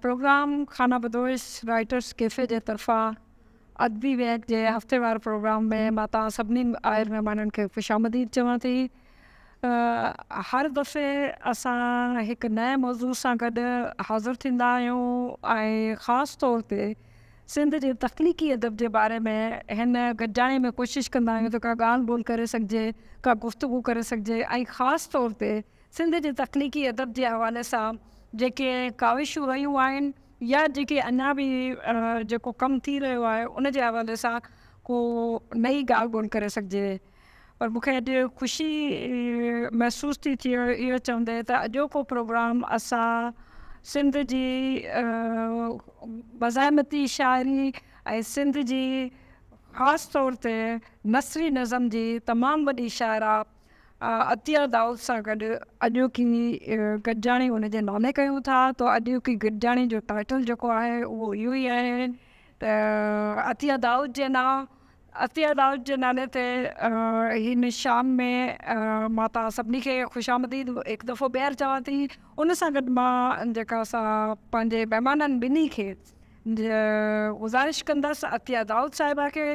Programme خانه بدوش writers cafe جي طرفان ادبي ويهڪ جي هفتيوار پروگرام ۾ مان توهان سڀني آيل مهمانن کي خوش آمديد چوان ٿي. هر دفعي اسان هڪ نئين موضوع سان گڏ حاضر ٿيندا آهيون ۽ خاص طور تي سنڌ جي تخليقي ادب جي باري ۾ هن گڏجاڻي ۾ ڪوشش ڪندا آهيون ته ڪا ڳالهه ٻولهه ڪري سگهجي، ڪا گفتگو ڪري سگهجي ۽ خاص طور تي سنڌ جي تخليقي ادب جي حوالي سان جيڪي ڪاوشون رهيون آهن يا جيڪي اڃا به جيڪو ڪم ٿي رهيو آهي ان جي حوالي سان ڪو نئين ڳالهه ٻولهه ڪري سگهجي. پر مون کي اڄ خوشي محسوس ٿي ٿئي اهو چوندي ته اڄوڪو پروگرام اسان سنڌ جي مزاحمتي شاعري ۽ سنڌ جي خاص طور تي نثري نظم جي تمام وڏي شاعره عطيه دائود سان گڏ اڄوڪي گڏجاڻي ان جي نالي ڪيون ٿا ته اڄوڪي گڏجاڻي جو ٽائيٽل جيڪو آهي اهو اهو ئي آهي ته عطيه دائود جي نانء عطيه دائود جي نالي تي هن شام ۾ مان توهان سڀني کي خوش آمديد هڪ دفعو ٻيهر چوان ٿي. ان سان گڏ مان جيڪا سا پنهنجي مهمانن ٻنهي کي گذارش ڪندس عطيه دائود صاحبه کي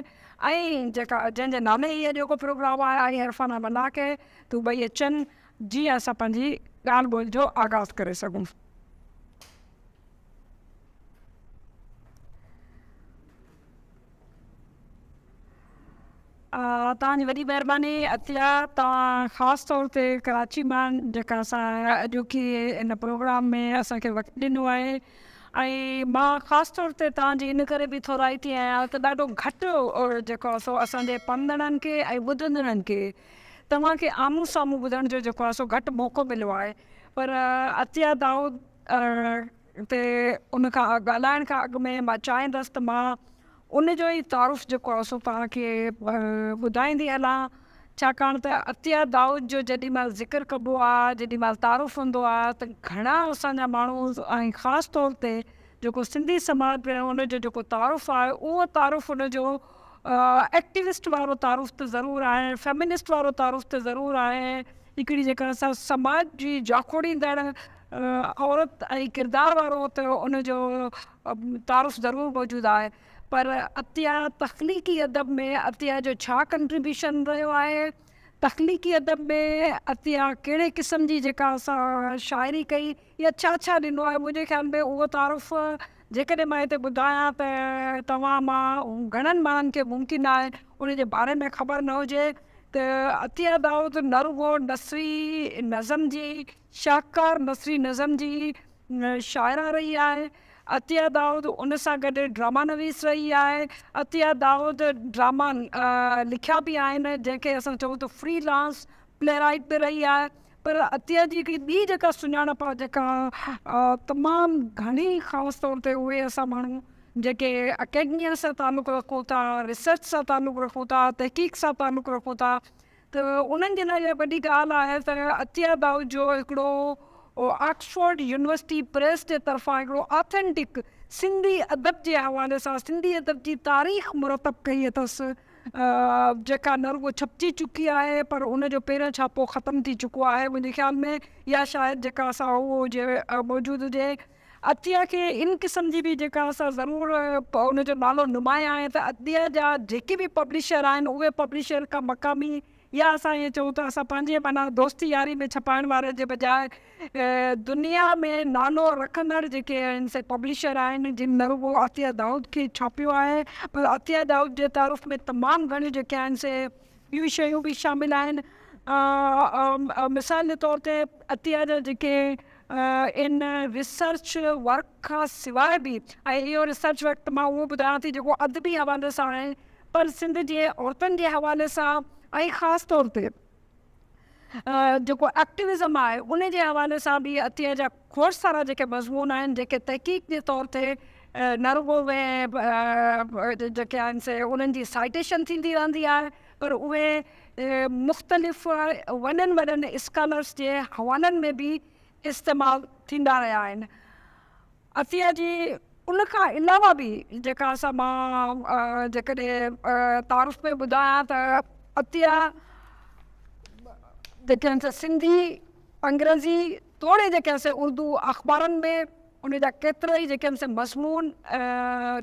۽ جيڪا جنهن جي نالي هي اڄوڪو پروگرام آهي ۽ عرفانه ملاح کي ته هو ٻئي اچن جيئن اسان پنهنجي ڳالهه ٻولهه جو آغاز ڪري سگهون. توهان جي وڏي مهرباني عطيه توهان خاص طور تي ڪراچي مان جيڪا اسان اڄوڪي ان پروگرام ۾ اسان کي وقت ڏنو آهي ۽ مان خاص طور تي توهان جي ان ڪري به ٿورائتي آهيان ته ڏاڍو گهٽ جيڪو آهي سو اسان جي پڙهندڙن کي ۽ ٻڌندڙن کي توهان کي آمهون سامهون ٻڌڻ جو جيڪو آهي سو گهٽ موقعو مليو آهي پر عطيه دائود تي ان کان ڳالهائڻ کان اڳ ۾ مان چاهيندس ته مان ان جو ئي تعارف جيڪو آهي سو توهان کي ٻڌائيندي هلان ڇاڪاڻ ته عطيه دائود جو جيڏي مهل ذڪر ڪبو آهي جيڏي مهل تعارف هوندو آهي ته گهڻا اسان جا ماڻهو ۽ خاص طور تي جيڪو سنڌي سماج ۾ ان جو جيڪو تعارف آهي اهو تعارف ان جو ايڪٽيوسٽ وارو تعارف ته ضرور آهي فيمنسٽ وارو تعارف ته ضرور آهي هڪڙي جيڪا اسان سماج جي جاکوڙيندڙ عورت ۽ ڪردار وارو ته ان جو تعارف ضرور موجود آهي پر عطيه تخليقي ادب ۾ عطيه جو ڇا ڪنٽريبيوشن رهيو آهي تخليقي ادب ۾ عطيه ڪهڙي قسم جي جيڪا اسان شاعري ڪئي يا ڇا ڇا ڏنو آهي منهنجي خيال ۾ اهو تعارف جيڪڏهن مان هتي ٻڌايان ته توهان مان گهڻن ماڻهن کي ممڪن آهي ان جي باري ۾ خبر نه هجي ته عطيه دائود نه رڳو نثري نظم جي شاهڪار نثري نظم جي شاعره رهي آهي. عطيه دائود ان سان گڏ ڊراما نويس رهي آهي. عطيه دائود ڊراما لکيا به آهن جنهن کي اسان چئون ته فري لانس پلي رائيٽ به رهي آهي پر عطيه جي هڪڙي ٻي جيڪا سڃاڻپ آهي جيڪا تمام گهڻي خاص طور تي اهي اسان ماڻهو جيڪي اڪيڊميا سان تعلق رکون ٿا، ريسرچ سان تعلق رکون ٿا، تحقيق سان تعلق رکون ٿا ته انهن جي لاء اها وڏي ڳالهه آهي ته عطيه دائود جو هڪڙو آڪسفورڊ يونيورسٽي پريس جي طرفان هڪڙو آٿينٽڪ سنڌي ادب جي حوالي سان سنڌي ادب جي تاريخ مرتب ڪئي اٿس جيڪا نه رڳو ڇپجي چڪي آهي پر ان جو پهريون ڇاپو ختم ٿي چڪو آهي منهنجي خيال ۾ يا شايد جيڪا سا اهو هجي موجود هجي. عطيه کي ان قسم جي به جيڪا سا ضرور ان جو نالو نمايان آهي ته عطيه جا جيڪي به پبلشر آهن اهي پبلشر ڪا مقامي يا اسان ائين چئون ته اسان پنهنجي معنيٰ دوستي ياري ۾ ڇپائڻ وارن جي بجاء دنيا ۾ نالو رکندڙ جيڪي آهن سي پبلشر آهن جن نه رڳو عطيه دائود کي ڇاپيو آهي پر عطيه دائود جي تعارف ۾ تمام گهڻيون جيڪي آهن سي ٻيون شيون به شامل آهن مثال جي طور تي عطيه جا جيڪي ان ريسرچ ورڪ کان سواء به ۽ اهو ريسرچ ورڪ ته مان اهو ٻڌايان ٿي جيڪو ادبي حوالي سان آهي پر سنڌ جي عورتن جي حوالي سان ۽ خاص طور تي جيڪو ايڪٽيوزم آهي ان جي حوالي سان به عطيه جا کوڙ سارا جيڪي مضمون آهن جيڪي تحقيق جي طور تي نه رڳو اهي جيڪي آهن سي انهن جي سائيٽيشن ٿيندي رهندي آهي پر اهي مختلف وڏن وڏن اسڪالرس جي حوالن ۾ به استعمال ٿيندا رهيا آهن. عطيه جي ان کان علاوه به جيڪا اسان مان جيڪڏهن تعارف ۾ ٻڌايان ته عطيه جيڪي آهن سي سنڌي، انگريزي توڙي جيڪي آهن سي اردو اخبارن ۾ ان جا ڪيترائي جيڪي آهن سي مضمون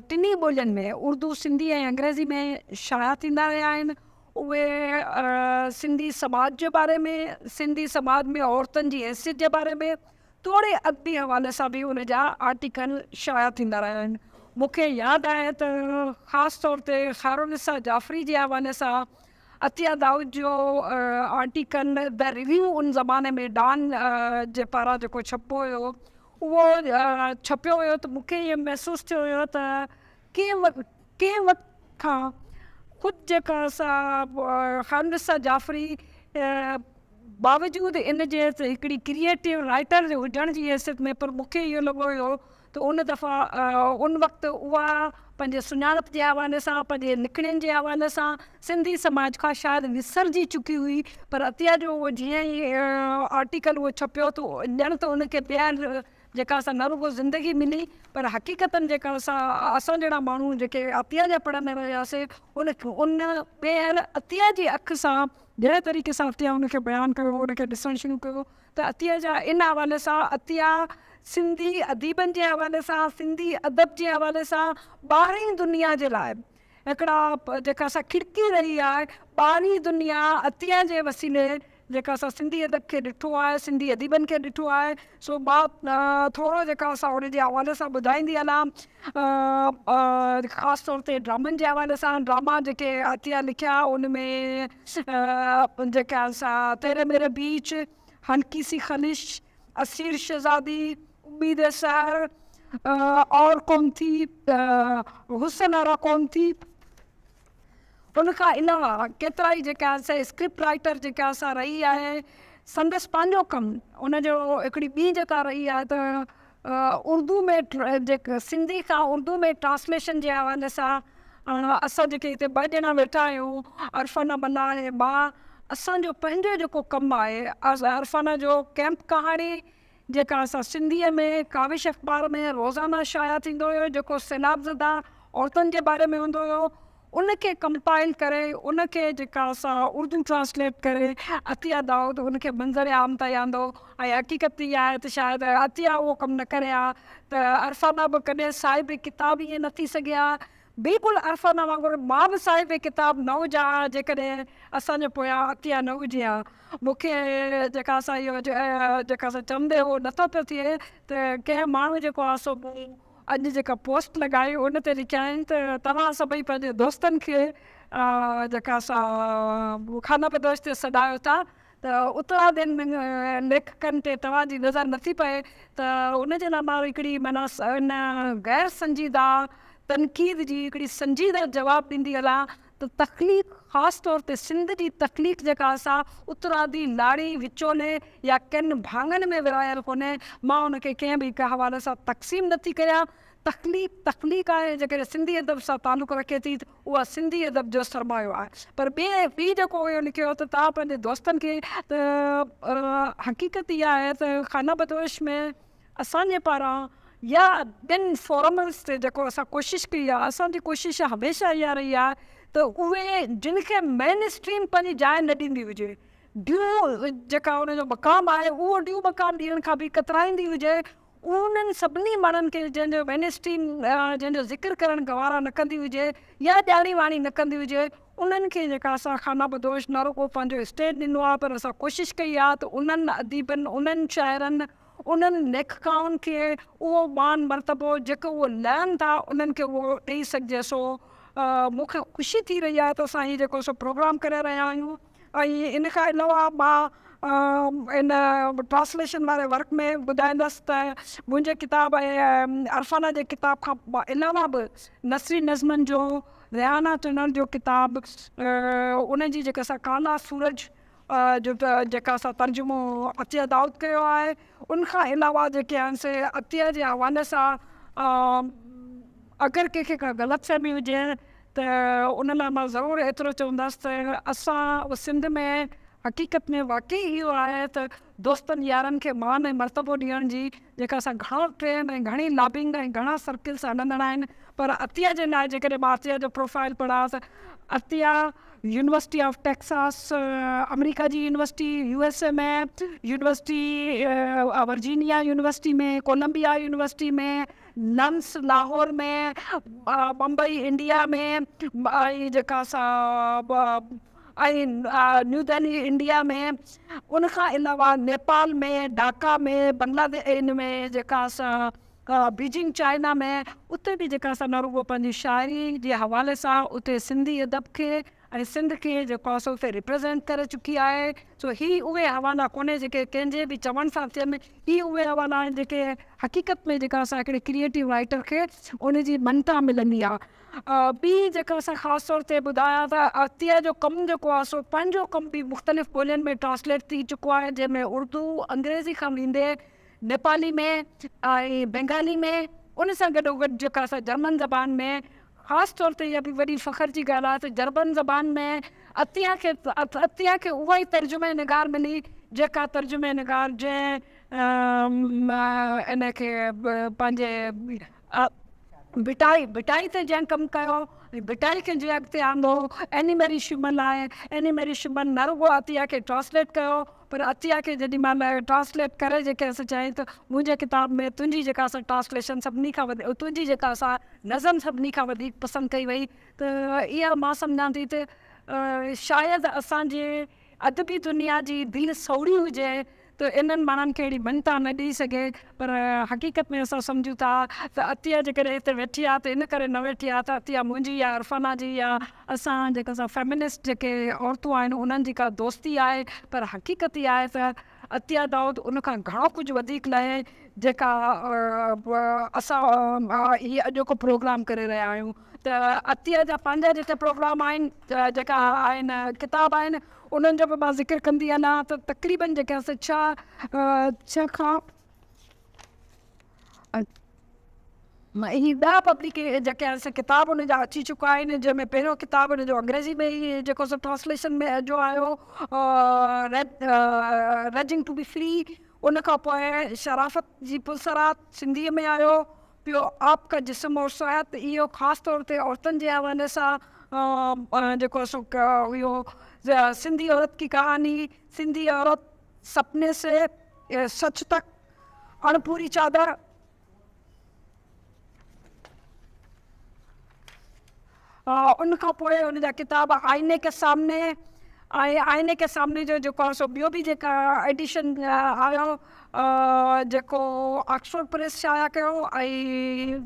ٽنهي ٻولين ۾ اردو، سنڌي ۽ انگريزي ۾ شايع ٿيندا رهيا آهن. اهي سنڌي سماج جي باري ۾، سنڌي سماج ۾ عورتن جي حيثيت جي باري ۾ توڙي ادبي حوالي سان به ان جا آرٽيڪل شايع ٿيندا رهيا آهن. مون کي ياد آهي ته خاص طور تي خيرالنساء جعفري جي حوالي سان عطيه دائود جو آرٽيڪل the review ان زماني ۾ ڊان جي پاران جيڪو ڇپبو هيو اهو ڇپيو هيو ته مون کي ائين محسوس ٿيو هيو ته ڪنهن وقت ڪنهن وقت کان خود جيڪا سا خيرالنساء جعفري باوجود ان جي ته هڪڙي ڪريئيٽو رائيٽر جي هجڻ جي حيثيت ۾ پر مون کي اهو لڳو هيو ته ان دفعا ان وقت اها پنهنجي سڃاڻپ جي حوالي سان پنهنجي لکڻين جي حوالي سان سنڌي سماج کان شايد وسرجي چڪي هئي پر عطيه جو اهو جيئن ئي آرٽيڪل اهو ڇپيو ته ڄڻ ته ان کي ٻيهر جيڪا اسان نه رڳو زندگي ملي پر حقيقتن جيڪا اسان اسان جهڙا ماڻهو جيڪي عطيه جا پڙهندڙ هياسي ان ان ٻيهر عطيه جي اک سان جنهن طريقي سان عطيه ان کي بيان ڪيو ان کي ڏسڻ شروع ڪيو ته عطيه جا ان حوالي سان عطيه سنڌي اديبن جي حوالي سان سنڌي ادب جي حوالي سان ٻاهرين دنيا جي لاء هڪڙا جيڪا سا کڙڪي رهي آهي ٻاهرين دنيا عطيه جي وسيلي جيڪا اسان سنڌي ادب کي ڏٺو آهي، سنڌي اديبن کي ڏٺو آهي، سو مان ٿورو جيڪا اسان ان جي حوالي سان ٻڌائيندي هلان. خاص طور تي ڊرامن جي حوالي سان ڊراما جيڪي عطيه لکيا ان ۾ جيڪا اسان تيري ميري بيچ، هلڪي سي خلش، اسير شهزادي، اميد سحر، اور ڪون ٿي، حسن آرا ڪون ٿي. ان کان علاوه ڪيترائي جيڪا سي اسڪرپٽ رائيٽر جيڪا سا رهي آهي سندس پنهنجو ڪم ان جو هڪڙي ٻي جيڪا رهي آهي ته اردو ۾ جيڪا سنڌي کان اردو ۾ ٽرانسليشن جي حوالي سان اسان جيڪي هتي ٻه ڄڻا ويٺا آهيون عرفانه ملاح ۽ مان اسان جو پنهنجو جيڪو ڪم آهي عرفانه جو ڪيمپ ڪهاڻي جيڪا اسان سنڌيء ۾ ڪاوش اخبار ۾ روزانه شايع ٿيندو هيو جيڪو سيلاب زده عورتن جي باري ۾ هوندو هيو ان کي ڪمپائل ڪري ان کي جيڪا اسان اردو ٽرانسليٽ ڪري عطيه دائود ان کي منظر عام تائين آندو ۽ حقيقت اها آهي ته شايد عطيه اهو ڪم نه ڪري ها ته عرفانه به ڪڏهن صاحب ڪتاب ائين نه ٿي سگهي ها بلڪل عرفانه وانگر مان به صاحب ڪتاب نه هجان ها جيڪڏهن اسان جي پويان عطيه نه هجي ها. مون کي جيڪا سا اهو جيڪا سا چوندي اهو نٿو پيو ٿئي ته ڪنهن ماڻهو جيڪو آهي سو مون اڄ جيڪا پوسٽ لڳائي ان تي لکيائين ته توهان سڀئي پنهنجي دوستن کي جيڪا سا خانه بدوش تي سڏايو ٿا ته اترادين ليکڪن تي توهان جي نظر نٿي پئي ته ان جي لاء مان هڪڙي معنيٰ ان غير سنجيده تنقيد جي هڪڙي سنجيده جواب ڏيندي هلان ته تخليق خاص طور تي سنڌ جي تخليق جيڪا سا اترادي، لاڙي، وچولي يا ڪن ڀاڱن ۾ ورهايل ڪونهي، مان ان کي ڪنهن به هڪ حوالي سان تقسيم نٿي ڪريان. تخليق تخليق آهي، جيڪڏهن سنڌي ادب سان تعلق رکي ٿي ته اها سنڌي ادب جو سرمايو آهي. پر ٻي ٻي جيڪو اهو لکيو ته توهان پنهنجي دوستن کي ته حقيقت اها آهي ته خانه بدوش ۾ اسان جي پاران يا ٻين فورمز تي جيڪو اسان ڪوشش ڪئي آهي اسان جي ڪوشش هميشه اها رهي آهي ته اهي جن کي مين اسٽريم پنهنجي جاء نه ڏيندي هجي ڊيو جيڪا ان جو مقام آهي اهو ڊيو مقام ڏيڻ کان به ڪترائيندي هجي انهن سڀني ماڻهن کي جنهن جو مين اسٽريم جنهن جو ذڪر ڪرڻ گوارا نه ڪندي هجي يا ڄاڻي واڻي نه ڪندي هجي انهن کي جيڪا اسان خانه بدوش نه رڳو پنهنجو اسٽيج ڏنو آهي پر اسان ڪوشش ڪئي آهي ته انهن اديبن انهن شاعرن انهن ليکڪائن کي اهو مان مرتبو جيڪو اهي لهن ٿا انهن کي اهو ڏئي سگهجي سو مون کي خوشي ٿي رهي آهي ته اسان هي جيڪو سو پروگرام ڪري رهيا آهيون ۽ ان کان علاوه مان ان ٽرانسليشن واري ورڪ ۾ ٻڌائيندس ته منهنجي ڪتاب ۽ عرفانه جي ڪتاب کان علاوه به نثري نظمن جو ريحانه چنڙ جو ڪتاب ان جي جيڪا سا ڪالا سورج جو جيڪا سا ترجمو عطيه دائود ڪيو آهي ان کان علاوه جيڪي آهن سي عطيه جي حوالي سان اگر ڪنهن کي ڪا غلط فهمي هجي ته ان لاء مان ضرور ايترو چوندس ته اسان سنڌ ۾ حقيقت ۾ واقعي اهو آهي ته دوستن يارن کي مان ۽ مرتبو ڏيڻ جي جيڪا اسان گهڻو ٽرين ۽ گهڻي لابنگ ۽ گهڻا سرڪلس هلندڙ آهن پر عطيه جي لاء جيڪڏهن مان عطيه جو پروفائل پڙهان ته عطيه يونيورسٽي آف ٽيڪساس آمريڪا جي university U S A ۾ university Virginia university ۾ Columbia university ۾ LUMS Lahore ۾ Mumbai India ۾ ۽ جيڪا سا ۽ نيو دهلي انڊيا ۾ ان کان علاوه نيپال ۾ ڍاڪا ۾ بنگلاديش ان ۾ جيڪا سا بيجنگ چائنا ۾ اتي به جيڪا سا نه رڳو پنهنجي شاعري جي حوالي سان اتي سنڌي ادب کي ۽ سنڌ کي جيڪو آهي سو اتي ريپريزينٽ ڪري چڪي آهي سو هي اهي حوالا ڪونهي جيڪي ڪنهن جي به چوڻ سان ٿين هي اهي حوالا آهن جيڪي حقيقت ۾ جيڪا سا هڪڙي ڪريئيٽو رائيٽر کي ان جي مڃتا ملندي آهي. ٻي جيڪا اسان خاص طور تي ٻڌايان ته عطيه جو ڪم جيڪو آهي سو پنهنجو ڪم به مختلف ٻولين ۾ ٽرانسليٽ ٿي چڪو آهي جنهن ۾ اردو، انگريزي کان ويندي نيپالي ۾ ۽ بينگالي ۾ ان سان گڏو گڏ جيڪا اسان جرمن زبان ۾ خاص طور تي اها به وڏي فخر جي ڳالهه آهي ته جرمن زبان ۾ عطيه کي عطيه کي اها ئي ترجمه نگار ملي جيڪا ترجمه نگار جنهن ان کي پنهنجي ڀٽائي، ڀٽائي تي جنهن ڪم ڪيو ۽ ڀٽائي کي جنهن اڳتي آندو، ايني ميري شمن آهي. ايني ميري شمن نه رڳو عطيه کي ٽرانسليٽ ڪيو پر عطيه کي جيڏي مهل ٽرانسليٽ ڪري جيڪي اسين چيائين ته منهنجي ڪتاب ۾ تنهنجي جيڪا سا ٽرانسليشن سڀني کان وڌيڪ تنهنجي جيڪا سا نظم سڀني کان وڌيڪ پسند ڪئي وئي ته اها مان سمجهان ٿي ته شايد اسان جي ادبي دنيا جي دل سوڙهي هجي ته انهن ماڻهن کي اهڙي مڃتا نه ڏئي سگهي پر حقيقت ۾ اسان سمجهون ٿا ته عطيه جيڪڏهن هتي ويٺي آهي ته ان ڪري نه ويٺي آهي ته عطيه منهنجي يا عرفانه جي يا اسان جيڪا سا فيمنسٽ جيڪي عورتون آهن انهن جي ڪا دوستي آهي پر حقيقت اها آهي ته عطيه دائود ان کان گهڻو ڪجهه وڌيڪ لهي جيڪا اسان هي اڄوڪو پروگرام ڪري رهيا آهيون ته عطيه جا پنهنجا جيڪي پروگرام آهن جيڪا آهن ڪتاب آهن انهن جو به مان ذڪر ڪندي هلان ته تقريبن جيڪي آهن سي ڇهه کان هي ڏهه پبلڪ جيڪي آهن سي ڪتاب ان جا اچي چڪا آهن جنهن ۾ پهريون ڪتاب ان جو انگريزي ۾ ئي جيڪو سو ٽرانسليشن ۾ جو آيو ريجنگ ٽو بي فري ان کان پوء شرافت جي پلسرات سنڌيء ۾ آيو ٻيو آپ کا جسم اور صحت اهو خاص طور تي عورتن جي حوالي سان جيڪو سو اهو سنڌي عورت ڪي ڪهاني، سنڌي عورت سپني سي سچ تڪ، اڻپوري چادر، ان کان پوء ان جا ڪتاب آئيني ڪي سامني ۽ آئيني ڪي سامني جو جيڪو آهي سو ٻيو به جيڪا ايڊيشن آيو جيڪو آڪسفورڊ پريس شايع ڪيو ۽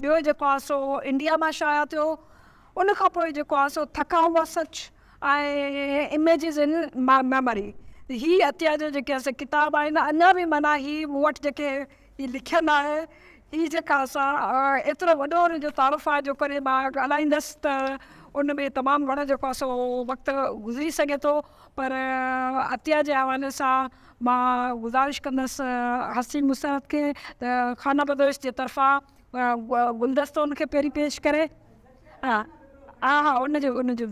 ٻيو جيڪو آهي سو انڊيا مان شايع ٿيو ان کان پوء جيڪو آهي سو ٿڪا هئا سچ ۽ اميجز ان ميموري هي عطيه جا جيڪي اسان ڪتاب آهن اڃا به معنيٰ هي مون وٽ جيڪي هي لکيل آهي هي جيڪا اسان ايترو وڏو ان جو تعارف آهي جو ڪري مان ڳالهائيندس ته ان ۾ تمام گهڻو جيڪو آهي سو وقت گذري سگهي ٿو پر عطيه جي حوالي سان مان گذارش ڪندس حسين مسرت کي ته خانه بدوش جي طرفان گلدستو ان کي پهرين پيش ڪري ها ها ان جو ان جو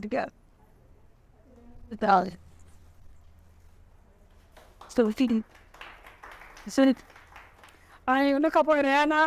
۽ ان کان پوء ريحانه.